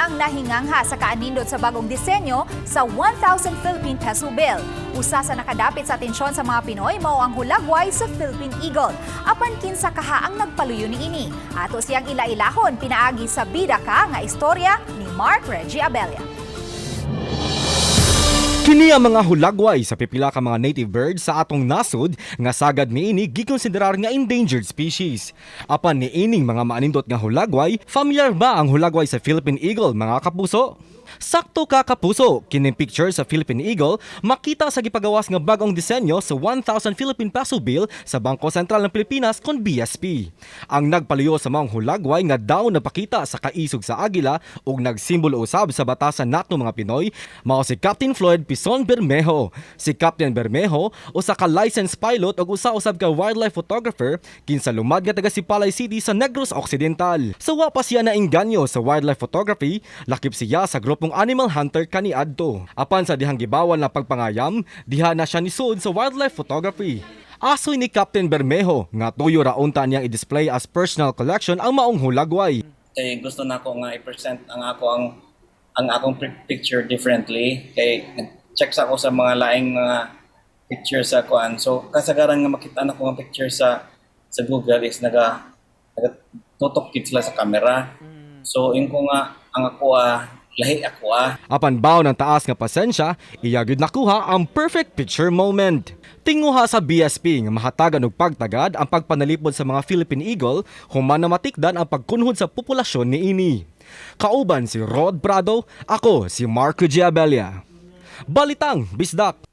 Daghang nahingangha sa kaanindot sa bagong disenyo sa 1,000 Philippine peso bill. Usa sa nakadapit sa atensyon sa mga Pinoy mao ang hulagway sa Philippine Eagle. Apan kinsa kaha ang nagpaluyo niini? Ato siyang ila-ilahon pinaagi sa Bida Ka nga istorya ni Mark Reggie Abella. Kini ang mga hulagway sa pipila ka mga native birds sa atong nasod nga sagad niini gikonsiderar nga endangered species. Apan niining mga maanindot nga hulagway, familiar ba ang hulagway sa Philippine Eagle, mga kapuso? Sakto ka, kapuso, kining picture sa Philippine Eagle makita sa gipagawas nga bagong disenyo sa 1,000 Philippine peso bill sa Bangko Sentral ng Pilipinas kon BSP. Ang nagpaluyo sa maong hulagway nga daw napakita sa kaisog sa agila ug nagsimbolo usab sa batasan nato mga Pinoy mao si Captain Floyd Pison Bermejo. Si Captain Bermejo usa ka licensed pilot ug usa usab ka wildlife photographer kinsa lumad nga taga Sipalay City sa Negros Occidental. Sa wa pa siya naengganyo sa wildlife photography, lakip siya sa grupong Animal Hunter kaniadto. Apan sa dihang gibawal na pagpangayam, diha na siya nisud sa wildlife photography. Asoy ni Captain Bermejo nga tuyo ra unta niyang i-display as personal collection ang maong hulagway. Kay gusto nako nga i-present ang akong picture differently kay nag-check sa ako sa mga laing mga picture sa kuan. So kasagaran nga makita nako nga picture sa Google is naga tutok gid sila sa camera. So ingon ko nga ang ako lahi ako. Apan baw ng taas nga pasensya, iya gyud nakuha ang perfect picture moment. Tinguha sa BSP nga mahatagan og pagtagad ang pagpanalipod sa mga Philippine Eagle human na matikdan ang pagkunhod sa populasyon niini. Kauban si Rod Prado, ako si Marco Giabella. Balitang Bisdak.